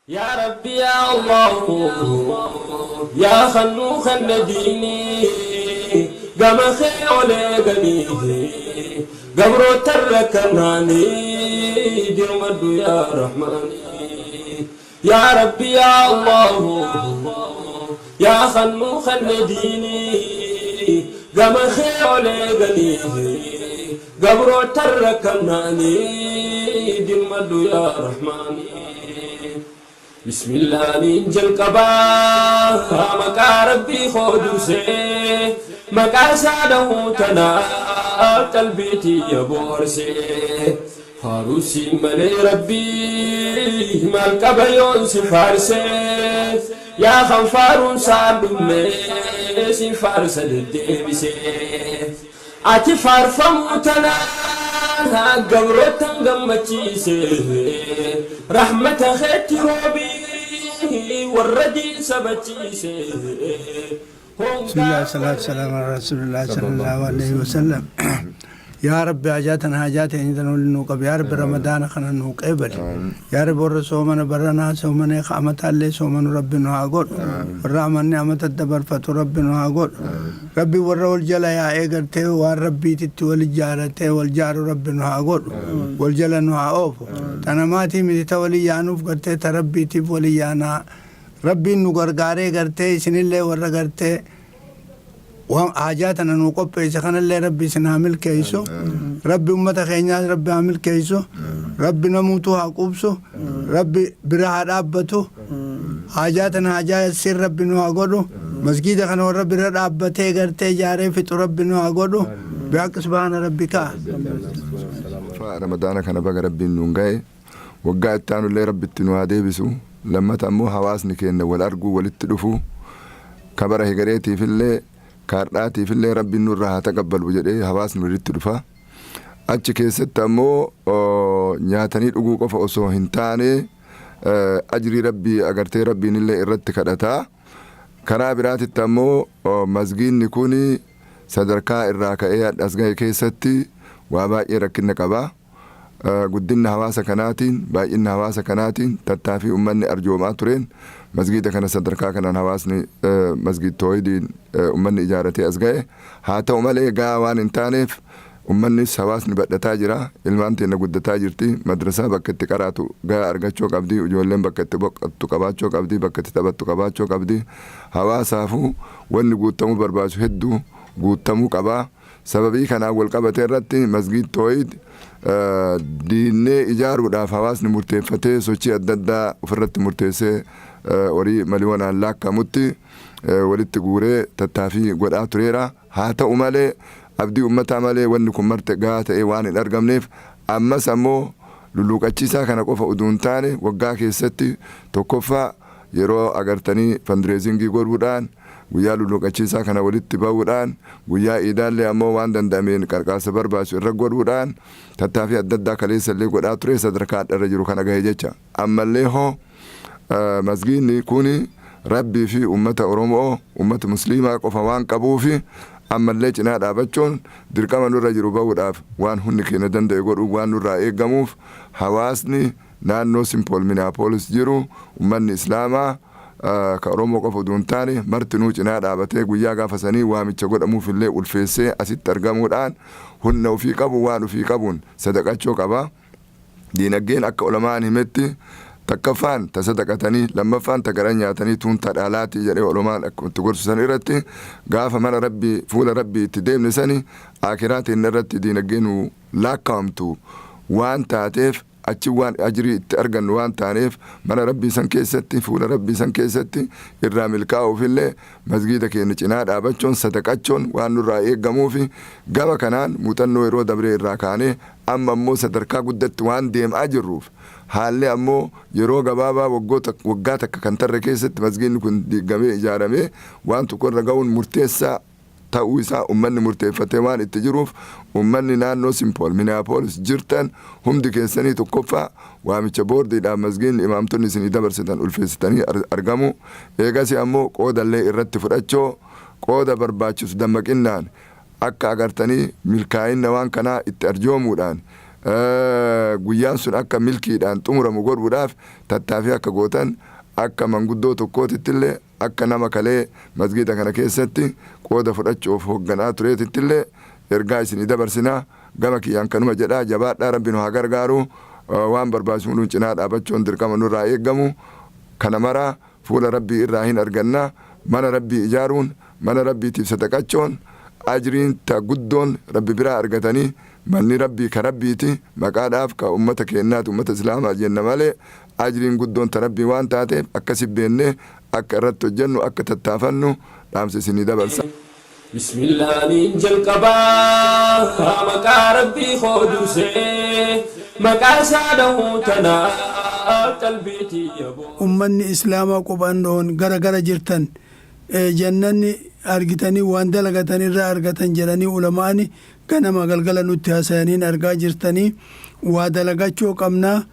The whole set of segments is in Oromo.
Yaa Rabbi yaa Allahu yaa khannuu khanna diinii gama kee ol eeganii gabroota rakkanaanii dirmadhu yaa Rahmaanii. Yaa Rabbi yaa Allahu yaa khannuu khanna diinii gama kee ol eeganii gabroota rakkanaanii dirmadhu yaa Rahmaanii. Bismillaahiin jalqabaa maqaa Rabbii koo dursee, maqaa isaa dhahuu tanaa qalbiitii boorsee. Faarusiin malee Rabbii maal qaba yoon si faarsee, yaa kan faaruun saan dhumne si faarsa deddeebisee. Ati faarfamuu tanaa gabrootan gammachiise, rahmata keetti roobii warra diin sabachiise. بسم الله والصلاة والسلام على رسول الله صلى الله عليه وسلم. يا رب حاجاتنا حاجات عندنا نوقب، يا رب رمضان خنا نوقبل، يا رب ور صومنا برنا صومنا خامت الله صومنا ربي نهاقول ورحمن نعمة الدبر فتو ربي نهاقول ربي ور والجلا يا إيجرته والربي تت والجارته والجار ربي نهاقول والجلا نهاوف تنماتي من تولي يانوف قرته تربي تب وليانا ربي نغرغاري قرته سن الله ور قرته وحاجاتنا نوقف إذا اللي ربي سنعمل كيسو ربي أمة خينيا ربي عمل كيسو ربي نموتو حقوبسو ربي برها رابطو حاجاتنا حاجات سر ربي نوها قدو مسجد خنا ربي رابطه قرته جاري في ربي نوها قدو بحق سبحان ربك. رمضان كان بقى ربي نونجاي وقعد تانو اللي ربي تنوادي بسو لما تأمو حواسني كأنه والأرجو والتلفو كبره قريتي في اللي kaadhaatii fillee rabbiin nurraa haa taqabbalu jedhee hawaasni walitti dhufa. Achi keessatti ammoo nyaatanii dhuguu qofa osoo hin taane ajrii rabbii agartee rabbiin illee irratti kadhataa. Karaa biraatitti ammoo masgiinni kun sadarkaa irraa ka'ee as gahe keessatti waa baay'ee rakkina qaba. Guddinna hawaasa kanaatiin, baay'inna hawaasa kanaatiin, tattaaffii uummanni arjoomaa tureen masgiida kana sadarkaa kanaan hawaasni masgiid toohidiin uummanni ijaaratee as ga'e. Haa ta'u malee gaa waan hin taaneef uummannis hawaasni badhataa jira, ilmaan teenya guddataa jirti, madrasaa bakka itti qaraatu gaa argachuu qabdi, ijoolleen bakka itti boqottu qabaachuu qabdi, bakka itti taphattu qabaachuu qabdi. Hawaasaafuu wanni guutamuu barbaachisu hedduu guutamuu qaba. Sababii kanaan wal qabate irratti masgiid toohid diinnee ijaaruudhaaf hawaasni murteeffatee sochii adda addaa ofirratti murteessee horii miliyoonaan lakkaa'amutti walitti guuree tattaaffii godhaa tureera. Haa ta'u malee abdii uummataa malee wanni kun marte gahaa ta'ee waan hin argamneef ammas ammoo lulluuqachiisaa kana qofa utuu hin taane waggaa keessatti tokkoffaa yeroo agartanii fundraising godhuudhaan guyyaa lulluuqachiisaa kana walitti ba'uudhaan guyyaa iidaallee ammoo waan danda'ameen qarqaarsa barbaachisu irra godhuudhaan tattaaffii adda addaa kaleessallee godhaa ture sadarkaa adda jiru kana gahe jecha. Ammallee hoo masgiinni kun rabbii fi uummata Oromoo uummata musliimaa qofa waan qabuufi ammallee cinaa dhaabachuun dirqama nurra jiru ba'uudhaaf waan hundi keenya danda'e godhuu waan nurraa eeggamuuf hawaasni naannoo Simpool Minneapolis jiru uummanni Islaamaa ka Oromoo qofa utuu hin taane martinuu cinaa dhaabatee guyyaa gaafa sanii waamicha godhamuuf illee ulfeessee asitti argamuudhaan humna ofii qabu waan ofii qabuun sadaqachuu qaba. Diinagdeen akka ulamaan himetti takkaffaan ta sadaqatanii, lammaffaan ta garan nyaatanii, tuun ta dhaalaatii jedhee ulamaan akkuma itti gorsisan irratti gaafa mana rabbii fuula rabbii itti deemne sani akiraa teenya irratti diinagdee nu lakkaa'amtu waan taateef achi waan ajrii itti argannu waan taaneef mana rabbii san keessatti fuula rabbii san keessatti irraa milkaa'uufillee masgiida keenya cinaa dhaabachuun sadaqachuun waan nurraa eeggamuufi gama kanaan muuxannoo yeroo dabree irraa kaanee amma ammoo sadarkaa guddatti waan deemaa jirruuf haalli ammoo yeroo gabaabaa waggaa takka kan tarre keessatti masgiidni kun diigamee ijaaramee waan tokko irra ga'uun murteessaa ta'uu isaa uummanni murteeffatee waan itti jiruuf uummanni naannoo Simpool Minneapolis jirtan hundi keessanii tokkoffaa waamicha boordiidhaan masgiidni imaamtonni isinii dabarsitan ulfeessitanii argamu. Eegas ammoo qoodallee irratti fudhachoo qooda barbaachisu dammaqinnaan akka agartanii milkaa'inna waan kanaa itti arjoomuudhaan Guyyaan sun akka milkiidhaan xumuramu godhuudhaaf tattaaffii akka gootan, akka manguddoo tokkootittillee, akka nama kalee masgiida kana keessatti qooda fudhachuuf hoogganaa tureetittillee ergaa isinii dabarsinaa. Gama kiyyaan kanuma jedhaa. Jabaadhaa, Rabbi nu haa gargaaru. Waan barbaachisu nu cinaa dhaabachuun dirqama nurraa eeggamu. Kana maraa fuula Rabbii irraa hin arganna. Mana Rabbii ijaaruun, mana Rabbiitiif sadaqachuun ajriin ta guddoon Rabbi biraa argatanii. Manni Rabbii ka Rabbiiti, maqaadhaaf ka ummata keennaati, ummata Islaamaa jenna malee ajriin guddoon ta Rabbii waan taateef, akkasi beennee akka irratti hojjennu, akka tattaafannu dhaamsa isinii dabarsa. Bismillaaniin jalqabaa, maqaa Rabbii koo dursee, maqaa isaa dhahuu tanaa qalbiitii yaboo. Ummanni Islaamaa qophannoon gara gara jirtan, jannanni argitanii waan dalagatan irraa argatan jedhanii ulamaani ganama galgala nutti haasayaniin argaa jirtanii. Waa dalagachuu qabnaa.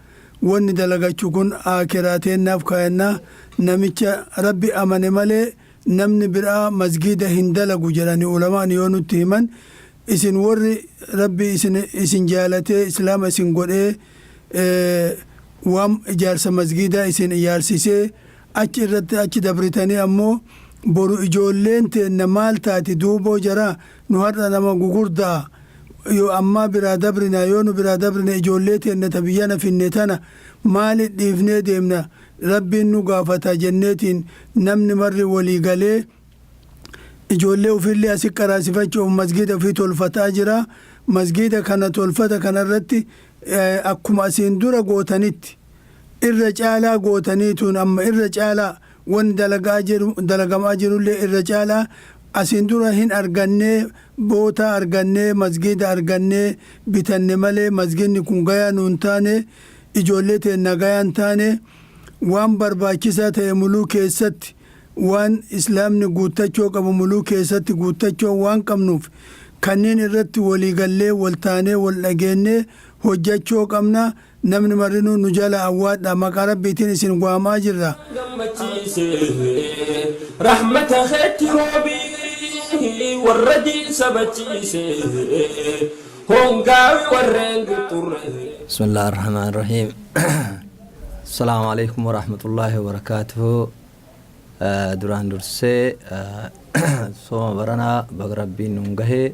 Wanni dalagachuu kun akiraateennaaf kaayannaa. Namicha Rabbi amane malee namni biraa masgiida hin dalagu jedhanii ulamaan yoo nutti himan, isin warri Rabbi isin jaalatee Islaama isin godhee waan ijaarsa masgiidaa isin ijaarsisee, achi irratti achi dabritanii ammoo boru ijoolleen teenna maal taati? Duuboo jaraa nu har'a nama gugurdaa yoo ammaa biraa dabrina, yoo nu biraa dabrine ijoollee teenna ta biyyana finne tana maali dhiifnee deemna? Rabbiin nu gaafata jenneetiin namni marri walii galee ijoollee ofiillee asi qaraasifachuuf masgiida ofii tolfataa jira. Masgiida kana tolfata kanarratti akkuma asiin dura gootanitti irra caalaa gootaniituun amma irra caalaa wanni dalagaa jiru dalagamaa jirullee irra caalaa. Asiin dura hin argannee, boota argannee, masgiida argannee bitanne malee masgiidni kun gayaa nuun taane, ijoollee teenna gayaan taane. Waan barbaachisaa ta'e muluu keessatti, waan Islaamni guuttachuu qabu muluu keessatti guuttachuu waan qabnuuf, kanneen irratti walii gallee, wal taanee, wal dhageennee hojjechuu qabna. Namni marinuu nu jala awwaadha, maqaa Rabbiitiin isin waamaa jirra. Gammachiise rahmata keetti roobii warra diin sabachiise hongaawi warreen guxurre. بسم الله الرحمن الرحيم. السلام عليكم ورحمة الله وبركاته. Duraan dursee sooma baranaa baga Rabbiin nuun gahee.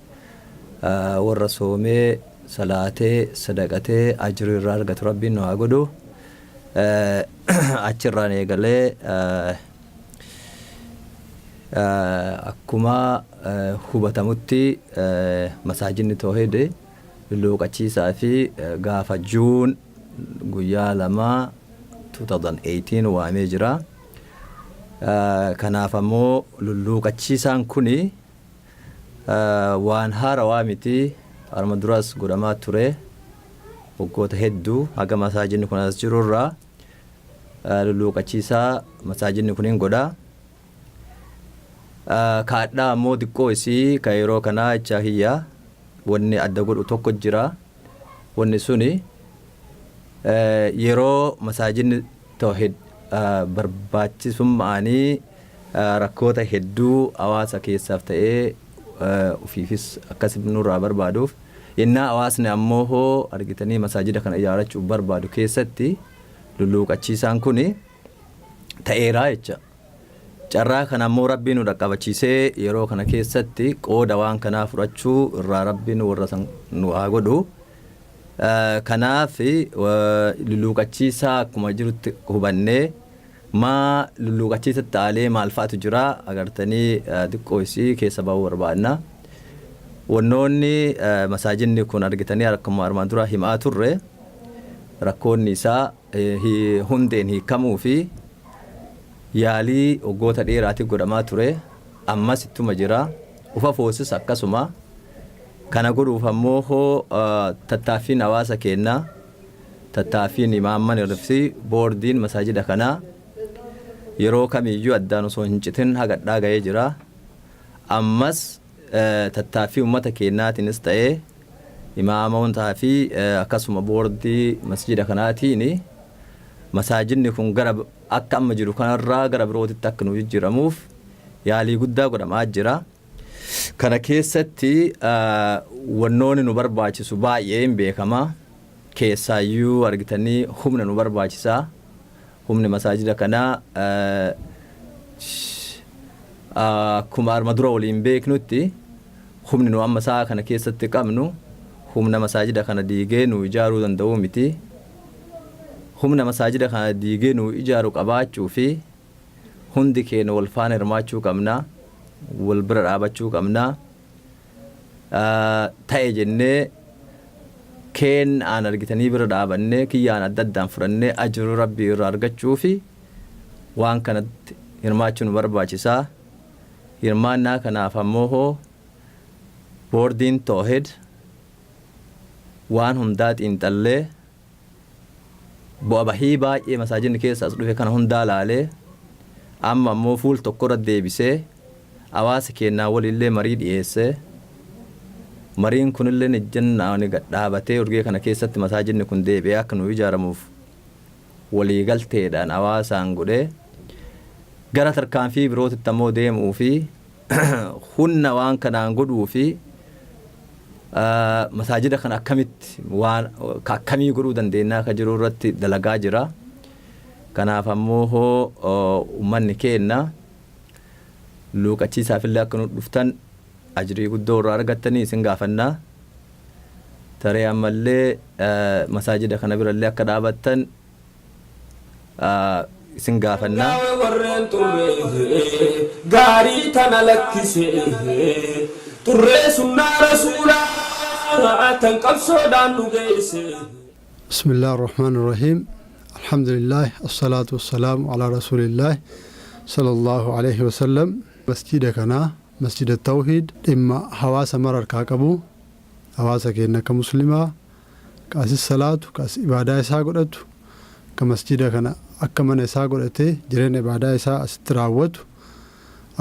Warra soomee, salaatee, sadaqatee ajrii irraa argatu Rabbiin nu haa godhu. Achirraan eegalee akkuma hubatamutti masaajidni Toohid lulluuqachiisaa fi gaafa June guyyaa 2 2018 waamee jira. Kanaaf ammoo lulluuqachiisaan kuni waan haarawaa miti. Arma duras godhamaa ture. Waggoota hedduu haga masaajidni kun as jirurraa lulluuqachiisaa masaajidni kun hin godha. Kaadhaa ammoo xiqqoo isii ka yeroo kanaa jechaa kiyya wanni adda godhu tokko jira. Wanni suni yeroo masaajidni Tawhid barbaachisummaanii rakkoota hedduu hawaasa keessaaf ta'ee ofiifis akkas nurraa barbaaduuf, yennaa hawaasni ammoo hoo argitanii masaajida kana ijaarrachuuf barbaadu keessatti lulluuqachiisaan kuni ta'eeraa jecha. Carraa kana ammoo Rabbiin nu dhaqqabachiisee yeroo kana keessatti qooda waan kanaa fudhachuu irraa Rabbiin warra san nu haa godhu. Kanaaf lulluuqachiisaa akkuma jirutti hubannee, maa lulluuqachiisatti aalee maal fa'atu jira agartanii xiqqoo isii keessa ba'uu barbaadna. Wannoonni masaajidni kun argitanii akkuma armaan dura himaa turre rakkoonni isaa hundeen hiikamuu fi yaalii waggoota dheeraatiif godhamaa ture, ammas ittuma jira. Ufa foosis akkasuma. Kana godhuuf ammoo hoo tattaaffiin hawaasa keenyaa, tattaaffiin imaamman fi boordiin masaajida kanaa yeroo kamiyyuu addaan osoo hin citin hagadhaa ga'ee jira. Ammas tattaaffii uummata keenyaatiinis ta'ee imaamotaa fi akkasuma boordii masjida kanaatiin masaajidni kun gara akka amma jiru kanarraa gara birootitti akka nu jijjiiramuuf yaalii guddaa godhamaa jira. Kana keessatti wannoonni nu barbaachisu baay'ee hin beekama. Keessaayyuu argitanii humna nu barbaachisaa. Humni masaajida kanaa akkuma arma dura waliin beeknutti, humni nu amma sa'a kana keessatti qabnu humna masaajida kana diigee nu ijaaruu danda'uu miti. Humna masaajida kana diigee nu ijaaru qabaachuu fi hundi keenya wal faana hirmaachuu qabna, wal bira dhaabachuu qabna. Ta'e jennee keen aan argitanii bira dhaabannee, kiyyaan adda addaan fudhannee, ajru Rabbii irraa argachuu fi waan kanatti hirmaachuu nu barbaachisaa. Hirmaannaa kanaaf ammoo hoo boordiin Toohid waan hundaa xiinxallee, bu'a bahii baay'ee masaajidni keessa as dhufe kana hundaa laalee, amma ammoo fuul tokkorra deebisee hawaasa keenyaa waliillee marii dhiyeessee, mariin kunillee ejjennaan dhaabatee, urgee kana keessatti masaajidni kun deebi'ee akka nu ijaaramuuf waliigalteedhaan hawaasaan godhee, gara tarkaanfii birootitti ammoo deemuu fi humna waan kanaan godhuu fi masaajida kana akkamitti waan akkamii godhuu dandeenyaa ka jiru irratti dalagaa jira. Kanaaf ammoo hoo uummanni keenna luuqachiisaafillee akka nu dhuftan, ajrii guddoo irraa argattanii isin gaafannaa. Taree ammallee masaajida kana birallee akka dhaabattan isin gaafannaa. Warreen xurree gaarii tana lakkise, xurree sunnaa Rasuulaa tan qabsoodhaan nu geesse. بسم الله الرحمن الرحيم، الحمد لله، الصلاة والسلام على رسول الله صلى الله عليه وسلم. مسجد كنا مسجد التوحيد dhimma hawaasa mara harkaa qabu. Hawaasa keenya ka Muslimaa, ka asis salaatu, ka as ibaadaa isaa godhatu, ka masjida kana akka mana isaa godhatee jireenya ibaadaa isaa asitti raawwatu,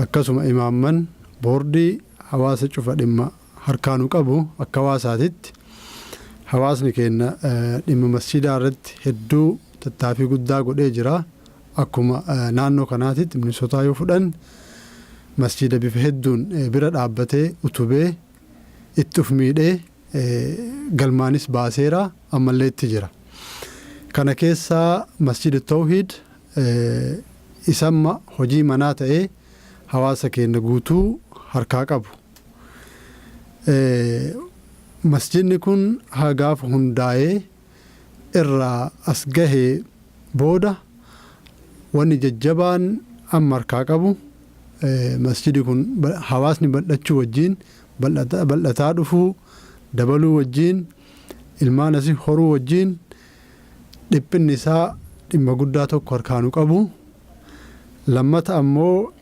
akkasuma imaamman, boordii, hawaasa cufa dhimma harkaanu qabu. Akka hawaasaatitti hawaasni keenya dhimma masjidaa irratti hedduu tattaaffii guddaa godhee jira. Akkuma naannoo kanaatitti Minisotaa yoo fudhan, masjida bifa hedduun bira dhaabbatee, utubee, itti uf miidhee, galmaanis baaseera, ammallee itti jira. Kana keessaa Masjida Tawhiid isamma hojii manaa ta'ee hawaasa keenya guutuu harkaa qabu. Masjidni kun gaafa hundaa'ee irraa as gahee booda, wanni jajjabaan amma harkaa qabu, masjidi kun hawaasni bal'achuu wajjiin, bal'ataa dhufuu dabaluu wajjiin, ilmaan asii horuu wajjiin, dhiphinni isaa dhimma guddaa tokko harkaanu qabu. Lammata ammoo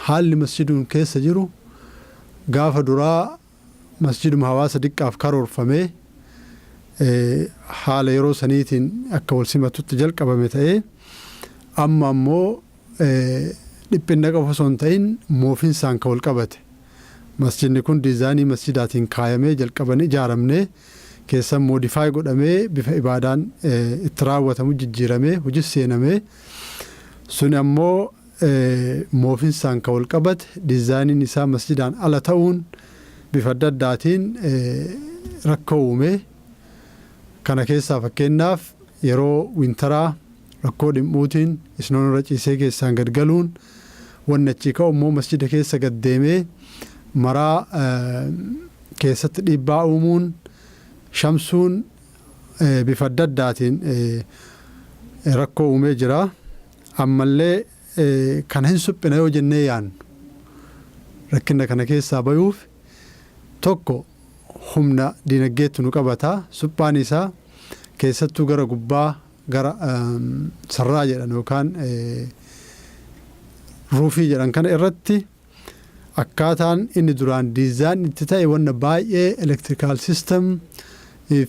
haalli masjiduun keessa jiru, gaafa duraa masjiduma hawaasa diqqaaf karoorfamee haala yeroo saniitiin akka wal simatutti jalqabame ta'ee, amma ammoo dhiphinna qofa osoo hin ta'in moofinsaan ka wal qabate. Masjidni kun diizaayinii masjidaatiin kaayamee jalqabanii ijaaramnee keessan modify godhamee, bifa ibaadaan itti raawwatamu jijjiiramee hojii seenamee, sun ammoo moofinsaan ka wal qabate, diizaayiniin isaa masjidaan ala ta'uun bifa adda addaatiin rakkoo uume. Kana keessaa fakkeenyaaf yeroo winteraa rakkoo dhim'uutiin snown irra ciisee keessaan gad galuun, wanni achii ka'u immoo masjida keessa gad deemee maraa keessatti dhiibbaa uumuun, shamsuun bifa adda addaatiin rakkoo uumee jira. Ammallee kana hin suphina yoo jennee yaannu, rakkina kana keessaa bayuuf tokko humna dinagdeetu nu qabata. Suphaan isaa keessattuu gara gubbaa, gara sarraa jedhan yookaan roofii jedhan kana irratti, akkaataan inni duraan design itti ta'e wanna baay'ee electrical system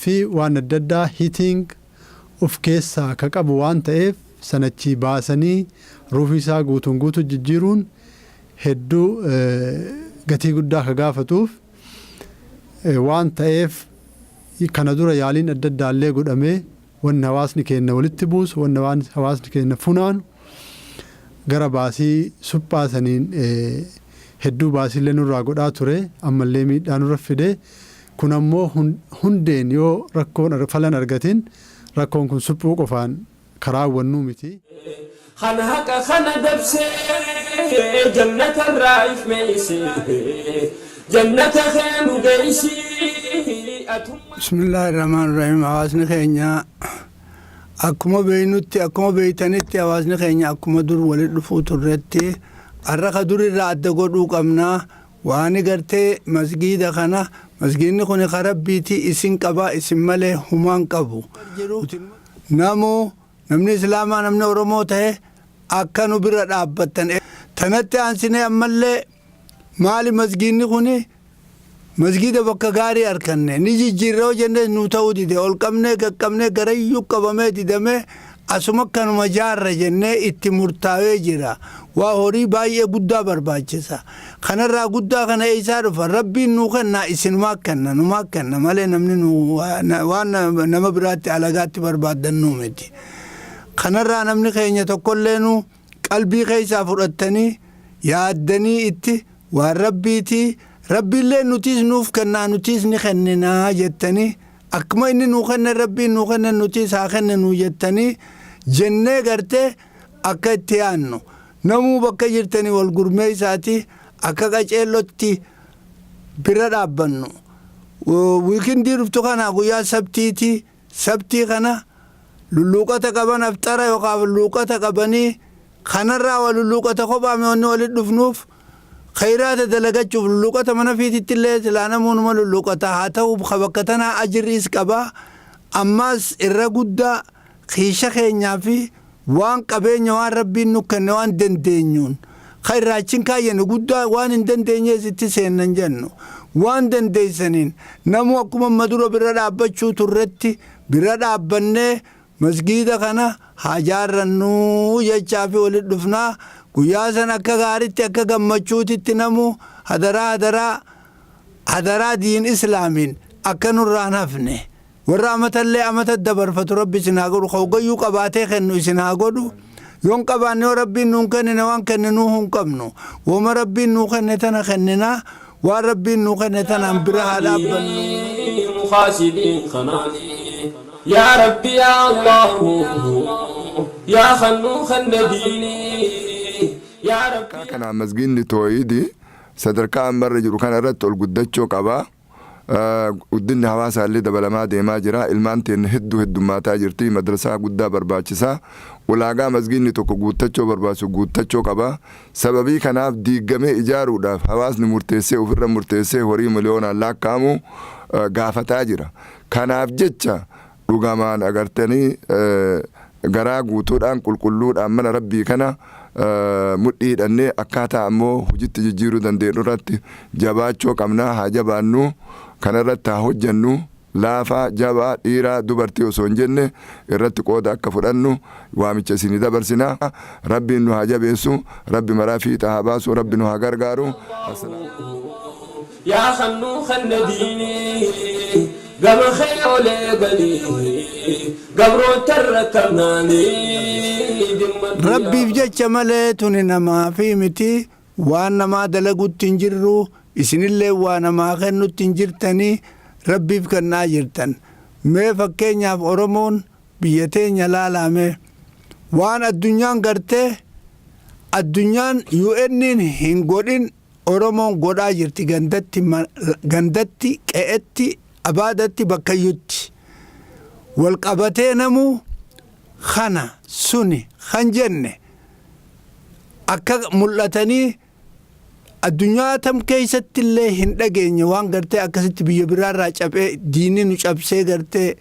fi waan adda addaa, heating of keessaa ka qabu waan ta'eef, sanachii baasanii roofii isaa guutuun guutuu jijjiiruun hedduu gatii guddaa ka gaafatuuf waan ta'eef, kana dura yaaliin adda addaallee godhamee, wanni hawaasni keenya walitti buusu, wanni hawaasni keenya funaanu gara baasii suphaa saniin hedduu baasiillee nurraa godhaa ture, ammallee miidhaa nurra fide. Kun ammoo hundeen yoo rakkoon falan argatin rakkoon kun suphuu qofaan karaa hawwannuu miti. Kan haqa kana dabsee jannata irraa ifmeeyse, jannata kee nu geeysi. Bismillaahi Rahmaan Rahiim. Hawaasni keenya akkuma beeynutti, akkuma beeytanitti, hawaasni keenya akkuma dur walitti dhufuu turretti har'a ka dur irraa adda godhuu qabnaa. Waan gartee masgiida kana, masgiidni kun ka Rabbiiti, isin qaba, isin malee humaan qabu. Namuu namni Islaamaa, namni Oromoo ta'e akka nu bira dhaabbattan. Tanatti aansinee ammallee maali, masgiidni kuni masgiida bakka gaarii arkanne ni jijjiirra jennee nu ta'uu dide. Ol qabnee qaqqabnee garayyuu qabamee didamee asuma kanuma jaarra jennee itti murtaawee jira. Waa horii baay'ee guddaa barbaachisa. Kanarraa guddaa kana eessaa dhufa? Rabbiin nuu kenna, isinumaa kenna, numaa kenna malee namni nu waan nama biraatti alagaatti barbaaddan nuu miti. Kanarraa namni keenya tokkollee nu qalbii keessaa fudhattanii yaaddanii itti waan Rabbiitii, Rabbiillee nutis nuuf kennaa, nutis ni kenninaa jettanii, akkuma inni nuu kenne, Rabbiin nuu kenne, nutis haa kenninu jettanii jennee gartee akka itti yaannu, namuu bakka jirtanii wal gurmeessaati akka qaceellotti bira dhaabbannu. Weekendii dhuftu kana guyyaa Sabtiiti. Sabtii kana lulluuqata qaban afxara yookaan lulluuqata qabanii kanarraa waa lulluuqata kophaame wanni walitti dhufnuuf khayraata dalagachuuf. Lulluuqata mana fiititti illee silaa namuunuma lulluuqata haa ta'u, bakka tanaa ajirriis qabaa. Ammaas irra guddaa kiisha keenyaa fi waan qabeenya waan Rabbiin nu kenne waan dandeenyuun ka irraa achin kaayyanne guddaa waan hin dandeenyees itti seennan jennu, waan dandeessaniin namuu akkuma amma dura bira dhaabbachuu turretti bira dhaabbannee masgiida kana haa jaarrannuu jechaa fi walitti dhufnaa. Guyyaa san akka gaaritti, akka gammachuutitti namuu hadaraa, hadaraa, hadaraa diin Islaamiin akka nurraan hafne. Warra amatallee amata dabarfatu Rabbi isin haa godhu, hoggayyuu qabaatee kennu isin haa godhu. Yoon qabaanne, yoo Rabbiin nuun kennine, waan kenninuu hin qabnu. Woma Rabbiin nuu kenne tana kenninaa, waan Rabbiin nuu kenne tanaan bira haa dhaabbannu. مخاسدين خناني يا ربي يا الله يا خنو خن ديني يا ربي. Kana masgiidni Toohidii sadarkaa ammarra jiru kana irratti ol guddachuu qaba. Guddinni hawaasaa illee dabalamaa deemaa jira. Ilmaan teenya hedduu heddummaataa jirti. Madrasaa guddaa barbaachisaa. Ulaagaa masgiidni tokko guuttachuu barbaachisu guuttachuu qaba. Sababii kanaaf diigamee ijaaruudhaaf hawaasni murteessee, ofirra murteessee horii miliyoonaan lakkaa'amu gaafataa jira. Kanaaf jecha dhugamaan agartanii garaa guutuudhaan, qulqulluudhaan mana Rabbii kana mudhii hidhannee akkaataa ammoo hojiitti jijjiiruu dandeenyu irratti jabaachuu qabnaa. Haa jabaannu, kanarratti haa hojjennu. Laafaa, jabaa, dhiiraa, dubartii osoo hin jenne irratti qooda akka fudhannu waamicha isinii dabarsina. Rabbiin nu haa jabeessu, Rabbi maraa fiixa haa baasu, Rabbi nu haa gargaaru. يا خنو خن ديني قبل خير قلي قبر تركناني. Rabbiif jecha malee tuni namaa fi miti. Waan namaa dalagutti hin jirru, isinillee waa namaa kennutti hin jirtanii, Rabbiif kennaa jirtan. Mee fakkeenyaaf Oromoon biyya teenya laalame, waan addunyaan gartee addunyaan UN'n hin godhin Oromoon godhaa jirti. Gandatti, gandatti, qe'etti, abaadatti, bakkayyutti wal qabatee namuu kana suni kan jenne akka mul'atanii addunyaa tam keessatti illee hin dhageenye. Waan gartee akkasitti biyya biraarraa caphee diinni nu cabsee gartee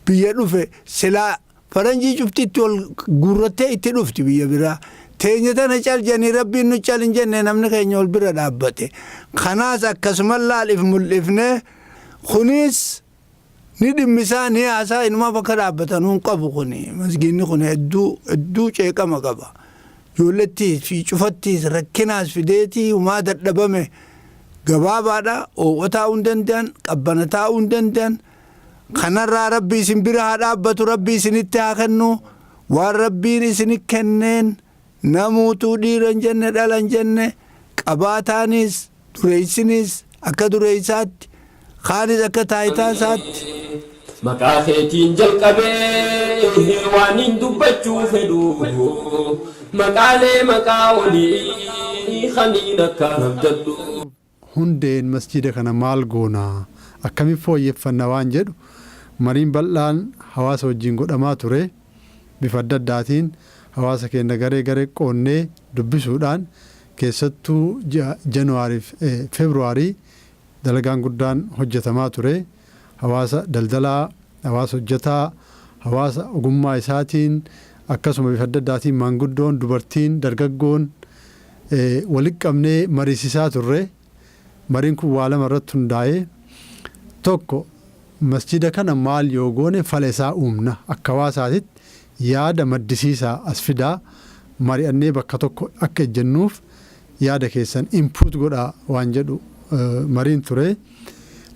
biyya dhufe, silaa faranjii cuftitti wal guurrattee itti dhufti biyya biraa. Teenya tana cal jennii Rabbiin nu cal hin jenne, namni keenya wal bira dhaabbate. Kanaas akkasuma laal if mul'ifne. Kunis ni dhimmisaa, ni haasaa, inumaa bakka dhaabbatan hin qabu. Kuni masgiinni kun hedduu hedduu ceeqama qaba. Ijoollettiis fi cufattiis rakkinaas fideetii humaa dadhabame. Gabaabaadha, oowwa taa'uu hin danda'an, qabbana taa'uu hin danda'an. Kanarraa Rabbi isin bira haa dhaabbatu, Rabbi isinitti haa kennu. Waan Rabbiin isini kenneen namuutuu dhiira hin jenne, dhala hin jenne, qabaataanis dureessinis akka dureessaatti Kaanis akka taayitaa isaatti. Maqaa keetiin jalqabee waan hin dubbachuu fedhu, maqaalee maqaa olii kaniin akka abdadhu. Hundeen masjiida kana maal goonaa, akkamiin fooyyeffanna waan jedhu mariin bal'aan hawaasa wajjin godhamaa ture. Bifa adda addaatiin hawaasa keenya garee garee qoonnee dubbisuudhaan, keessattuu ji'a Januwaarii fi Feebruwaarii dalagaan guddaan hojjetamaa ture. Hawaasa daldalaa, hawaasa hojjetaa, hawaasa ogummaa isaatiin, akkasuma bifa adda addaatiin maanguddoon, dubartiin, dargaggoon walitti qabnee mariisisaa turre. Mariin kun waa lama irratti hundaa'ee: tokko, masjida kana maal yoo goone fala isaa uumna, akka hawaasaatitti yaada maddisiisaa as fidaa, mari'annee bakka tokko akka ejjennuuf yaada keessan input godhaa waan jedhu mariin ture.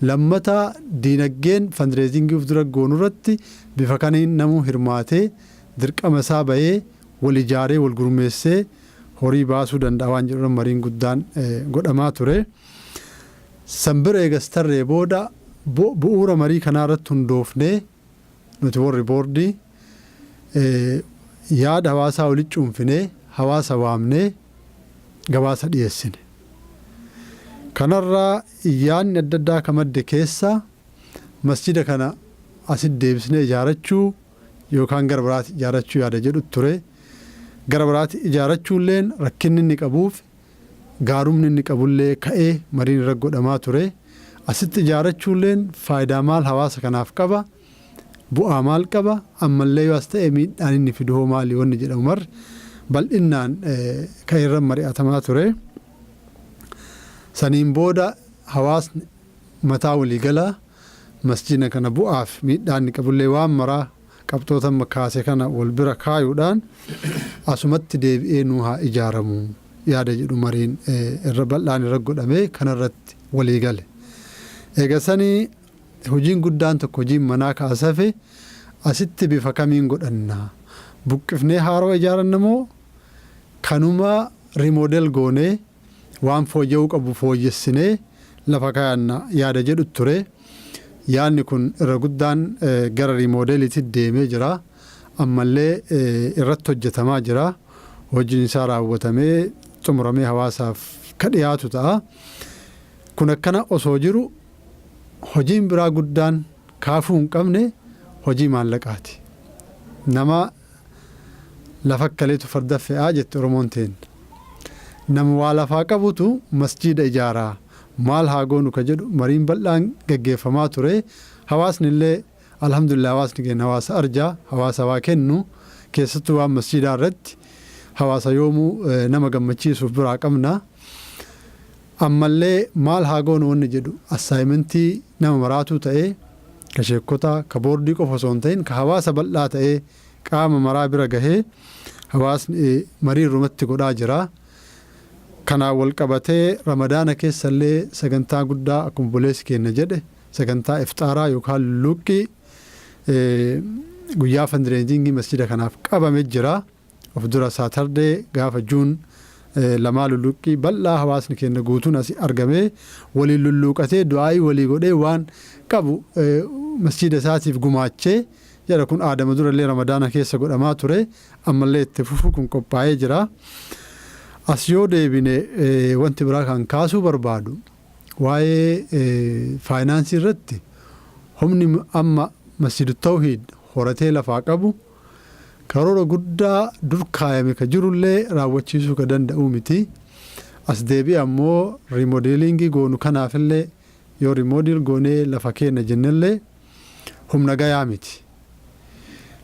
Lammata, diinagdeen fundraising uf dura goonu irratti bifa kaniin namuu hirmaatee dirqama isaa bahee wal ijaaree wal gurmeessee horii baasuu danda'a waan jedhu mariin guddaan godhamaa ture. San bira eegas tarree booda, bu'uura marii kanaa irratti hundoofnee nuti warri boordii yaada hawaasaa walitti cuunfinee, hawaasa waamnee gabaasa dhiyeessine. Kanarraa yaadni adda addaa ka madde keessa masjida kana asitti deebisnee ijaarachuu yookaan gara biraatti ijaarachuu yaada jedhu ture. Gara biraatti ijaarachuulleen rakkinni inni qabuuf gaarumni inni qabullee ka'ee mariin irra godhamaa ture. Asitti ijaarachuulleen faayidaa maal hawaasa kanaaf qaba? Bu'aa maal qaba? Ammallee yoo as ta'e miidhaan inni fidu hoo maali wanni jedhamu marri bal'innaan ka'ee irra mari'atamaa ture. Saniin booda hawaasni mataa waliigalaa masjida kana bu'aaf miidhaan inni qabullee waan maraa qabxoota amma kaase kana wal bira kaayuudhaan asumatti deebi'ee nuu haa ijaaramu yaada jedhu mariin irra bal'aan irra godhamee kanarratti walii gale. Egaa sanii hojiin guddaan tokko, hojiin manaa kaasafe, asitti bifa kamiin godhanna? Buqqifnee haaroo ijaaranna moo kanuma remodel goonee waan fooyya'uu qabu fooyyessinee lafa kaayanna yaada jedhu ture. Yaadni kun irra guddaan gara remodel iitti deemee jira. Ammallee irratti hojjetamaa jira. Hojiin isaa raawwatamee xumuramee hawaasaaf ka dhiyaatu ta'a. Kun akkana osoo jiru, hojiin biraa guddaan kaafuu hin qabne hojii maallaqaati. Nama lafa kaleetu farda fe'aa jette Oromoon teen. Nama waa lafaa qabutu masjiida ijaaraa, maal haa goonu ka jedhu mariin bal'aan gaggeeffamaa ture. Hawaasni illee, alhamdulillah, hawaasni keenya hawaasa arjaa, hawaasa waa kennu, keessattuu waan masjiidaa irratti hawaasa yoomuu nama gammachiisuuf biraa qabna. Ammallee maal haa goonu wanni jedhu assignment ii nama maraatuu ta'ee, ka sheekotaa, ka boordii qofa osoo hin ta'in, ka hawaasa bal'aa ta'ee qaama maraa bira gahee hawaasni marii irrumatti godhaa jira. Kanaan wal qabatee Ramadaana keessallee sagantaa guddaa, akkuma obboleessi keenya jedhe, sagantaa iftaaraa yookaan lulluuqqii guyyaa fundraising ii masjida kanaaf qabame jira. Of dura Saturday gaafa June 2 lulluuqqii bal'aa hawaasni keenya guutuun asii argamee waliin lulluuqatee, du'aayii walii godhee, waan qabu masjida isaatiif gumaachee jedha. Kun aadama durallee Ramadaana keessa godhamaa ture, ammallee itti fufu kun qophaa'ee jira. As yoo deebine, wanti biraa kan kaasuu barbaadu waa'ee finance ii irratti humni amma Masjidu Tawhiid horatee lafaa qabu karoora guddaa dur kaayame ka jirullee raawwachiisuu ka danda'u miti. As deebi'e ammoo remodeling ii goonu kanaafillee, yoo remodel goonee lafa keenya jennellee, humna gayaa miti.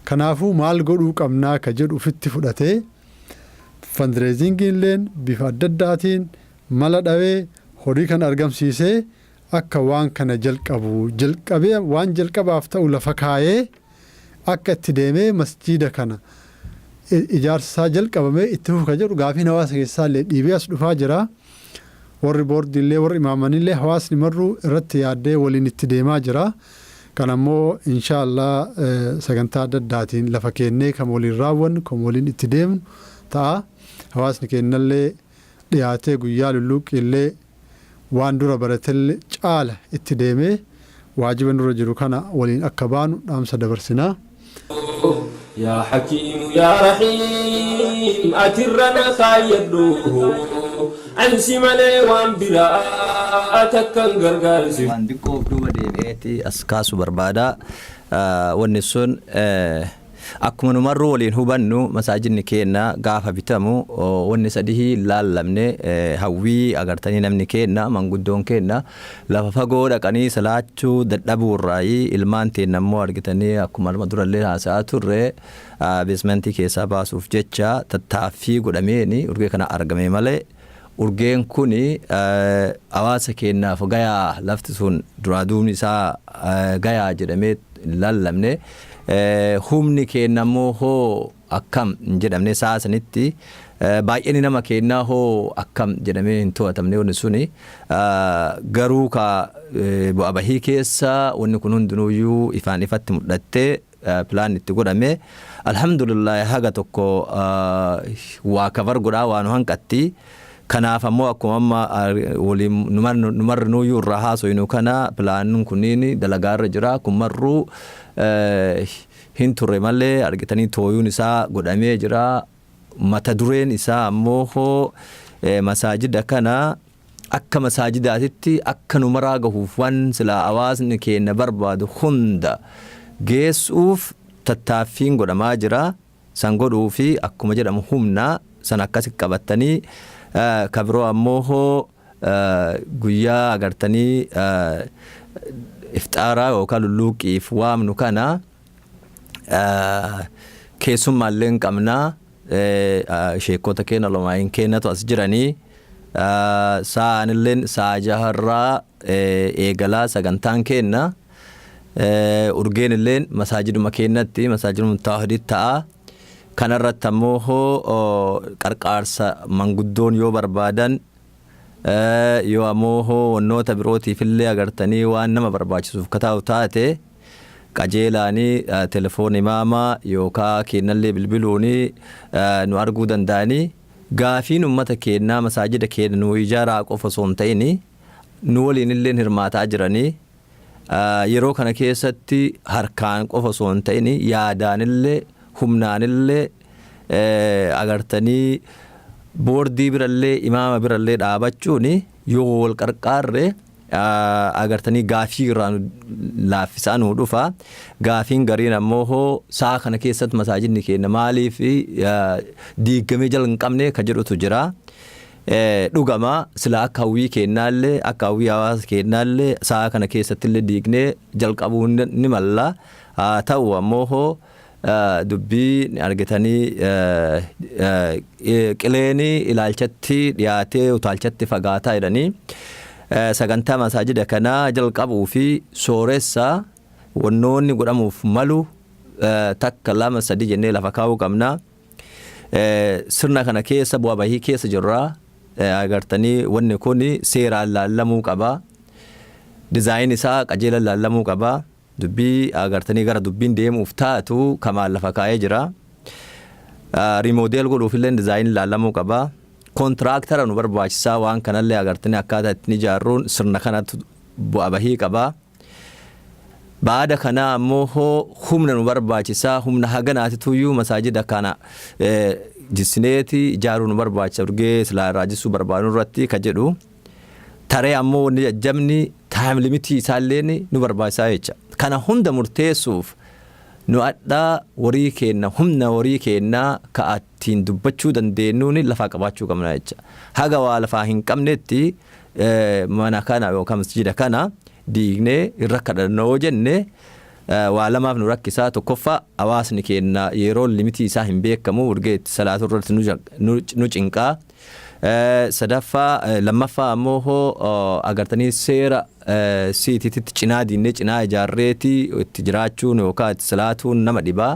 Kanaafuu maal godhuu qabnaa ka jedhu ofitti fudhatee fundraising iilleen bifa adda addaatiin mala dhawee horii kana argamsiisee akka waan kana jalqabu jalqabee, waan jalqabaaf ta'u lafa kaayee akka itti deemee masjiida kana ijaarsa isaa jalqabamee itti fufu ka jedhu gaafiin hawaasa keessaa illee dhiibee as dhufaa jira. Warri boordiillee, warri imaamanillee, hawaasni marruu irratti yaaddee waliin itti deemaa jira. Kan ammoo inshaallah sagantaa adda addaatiin lafa keennee kan waliin raawwannu, kan waliin itti deemnu ta'a. Hawaasni keenyallee dhiyaatee guyyaa lulluuqqii illee waan dura baratellee caala itti deemee Waajiba nurra jiru kana waliin akka baanu dhaamsa dabarsinaa. Yaa Hakiim yaa Rahiim atirra na kaayyadhu an si malee waan biraa takkan gargaarsi. Waan diqqoo of duuba deebi'eeti as kaasu barbaada. Wanni sun akkuma numarruu waliin hubannu, masaajidni keenna gaafa bitamu wanni sadihii hin laallamne. Hawwii agartanii namni keenna, manguddoon keenna lafa fagoo dhaqanii salaachuu dadhabuu irraayi, ilmaan teenna immoo argitanii akkuma arma durallee haasa'aa turre basementii keessaa baasuuf jecha tattaaffii godhameeni urgee kana argame malee, urgeen kun hawaasa keennaaf gayaa, lafti sun duraa duubni isaa gayaa jedhamee hin laallamne. Humni keenna immoo hoo akkam hin jedhamne. Sa'a sanitti baay'inni nama keennaa hoo akkam jedhamee hin to'atamne. Wanni suni garuu ka bu'a bahii keessa wanni kun hundinuuyyuu ifaan ifatti mul'attee plan itti godhame. Alhamdulillah, haga tokko waa cover godhaa waan hanqatti. Kanaaf ammoo akkuma amma waliin numarri nuyyuu irraa haasoynu kana, planin kunniin dalagaarra jira. Kun marruu hin turre malee argitanii tooyuun isaa godhamee jira. Mata dureen isaa ammoo hoo masaajida kana akka masaajidaatitti akka numaraa gahuuf, waan silaa hawaasni keenya barbaadu hunda geessuuf tattaaffiin godhamaa jira. San godhuu fi akkuma jedhamu humna san akkasi qabattanii, kabiroo ammoo hoo guyyaa agartanii iftaaraa yookaan lulluuqiif waamnu kana keessummaallee hin qabnaa. Sheekota keenya, lomaayin keenyatu as jiranii. Sa'aanilleen sa'a jaharraa eegalaa sagantaan keenna. Urgeen illeen masaajiduma keenyatti, masaajiduma taahditti ta'a. Kanarratti ammoo hoo qarqaarsa manguddoon yoo barbaadan, yoo ammoo hoo wannoota birootiif illee agartanii waan nama barbaachisuuf kataa'u taate, qajeelaanii telefoon imaamaa yookaa kennallee bilbiluuni nu arguu danda'anii. Gaafiin ummata keenyaa masaajida keenya nu ijaaraa qofa osoo hin ta'in, nu waliin illee hirmaataa jiranii. Yeroo kana keessatti harkaan qofa osoo hin ta'in, yaadaanillee humnaanillee agartanii boordii birallee imaama birallee dhaabachuun yoo wal qarqaarre agartanii gaafii irraa laaffisaa nuu dhufa. Gaafiin gariin ammoo hoo sa'a kana keessatti masaajidni keenya maaliif diigamee jala hin qabne ka jedhutu jira. Dhugama sila akka hawwii keennaallee, akka hawwii hawaasa keennaallee sa'a kana keessatti illee diignee jalqabuu ni malla. Haa ta'u ammoo hoo dubbii argitanii qileeni ilaalchatti dhiyaatee utaalchatti fagaataa jedhanii, sagantaa masaajida kanaa jalqabuu fi sooressa wannoonni godhamuuf malu takka, lama, sadi jennee lafa kaa'uu qabna. Sirna kana keessa bu'aa bahii keessa jirra. Agartanii wanni kun seeraan laallamuu qaba. Design isaa qajeelan laallamuu qaba. Dubbii agartanii gara dubbiin deemuuf taatu kamaan lafa kaa'ee jira. Remodel godhuuf illee design laallamuu qaba. Contractor nu barbaachisaa. Waan kanallee agartanii akkaataa ittiin ijaarruun sirna kanatti bu'aa bahii qaba. Baada kanaa ammoo hoo humna nu barbaachisaa. Humna haganaatituyyuu masaajida kana jisineeti ijaaruu nu barbaachisa, urgee silaa irraa jissuu barbaadu irratti ka jedhu. Taree ammoo wanni jajjabni time limitii isaalleen nu barbaachisaa jecha. Kana hunda murteessuuf nu adhaa horii keenna, humna horii keennaa ka ittiin dubbachuu dandeenyuun lafaa qabaachuu qabna jecha. Haga waa lafaa hin qabnetti mana kana yookaan masjida kana diignee irra kadhannoo yoo jenne, waa lamaaf nu rakkisaa. Tokkoffaa, hawaasni keenya yeroo limitii isaa hin beekamu, urgee itti salaatu irratti nu cinqaa. Sadaffaa, lammaffaa ammoo hoo agartanii seera siitiitti cinaa diinnee cinaa ijaarreeti itti jiraachuun yookaan itti salaatuun nama dhibaa.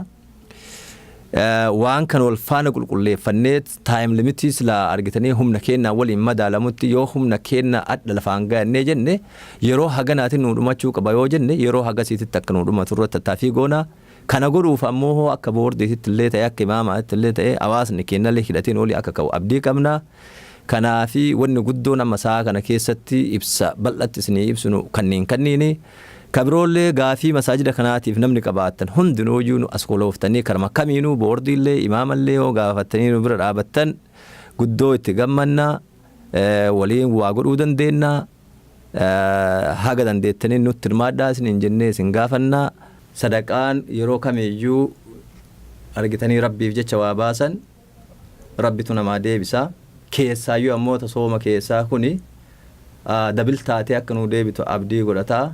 Waan kan wal faana qulqulleeffannee time limitii silaa argitanii humna keenyaa waliin madaalamutti, yoo humna keenya adda lafaan gahannee jenne, yeroo haganaatiin nu dhumachuu qaba yoo jenne, yeroo hagasiititti akka nu dhumatu irratti tattaaffii goona. Kana godhuuf ammoo hoo akka boordiititti illee ta'e, akka imaamaatti illee ta'e, hawaasni keenyallee hidhatiin olii akka ka'u abdii qabna. Kanaafi wanni guddoon amma sa'a kana keessatti ibsa bal'atti isinii ibsinu kanneen kanniini. Kabiroollee gaafii masaajida kanaatiif namni qabaattan hundinuuyyuu nu as kolooftanii karma kamiinuu boordiillee imaamallee yoo gaafattanii nu bira dhaabattan guddoo itti gammannaa, waliin waa godhuu dandeennaa, haga dandeettanii nutti hirmaadhaa isin hin jennee isin gaafannaa. Sadaqaan yeroo kamiyyuu argitanii rabbiif jecha waa baasan rabbitu namaa deebisa. Keessaayyuu ammoo sooma keessaa kuni dabil taatee akka nu deebitu abdii godhataa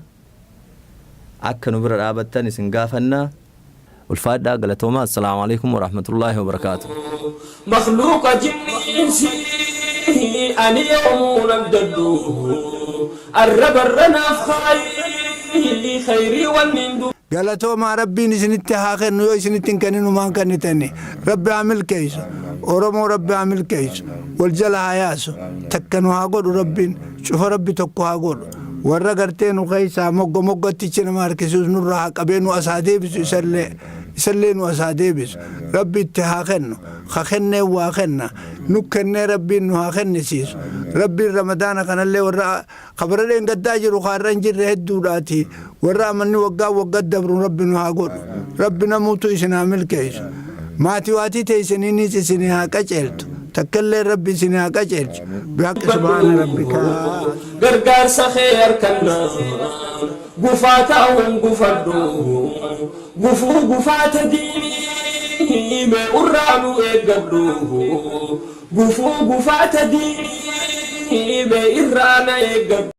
akka nu bira dhaabattan isin gaafannaa. Ulfaadhaa, galatoomaa. Assalaamu alaikum warahmatullaahi wabarakaatu. مخلوق جنسي أني يوم نبدلو الرب الرناف خيري خيري والنندو. Galatoomaa, rabbiin isinitti haa kennu. Yoo isinitti hin kenninu maan kennitani? Rabbi haa milkeessu Oromoo, rabbi haa milkeessu, wal jala haa yaasu, takka nu haa godhu rabbiin cufa, rabbi tokko haa godhu. Warra gartee nu keessaa mogga moggattichi nama harkisuus nurra haa qabee nu as haa deebisu, isallee nu as haa deebisu. Rabbi itti haa kennu, ha kennee waa kenna nu kennee rabbiin nu haa kennisiisu. Rabbiin ramadaana kanallee warra kabara dheengaddaa jiru kaarra hin jirre hedduudhaati, warra amanni waggaa waggaa dabru rabbi nu haa godhu. Rabbi namuutu isin haa milkeessu, maatii waatii teessaniinis isin haa qaceeltu, takkallee rabbi isin haa qaceelchu. Bihaqqi subhaana rabbika. Gargaarsa kee harkannaa gufaa ta'uun gufadhu, gufuu gufaata diinii mee urraa nu eeggadhu, gufuu gufaata diinii mee irraa na eeggadhu.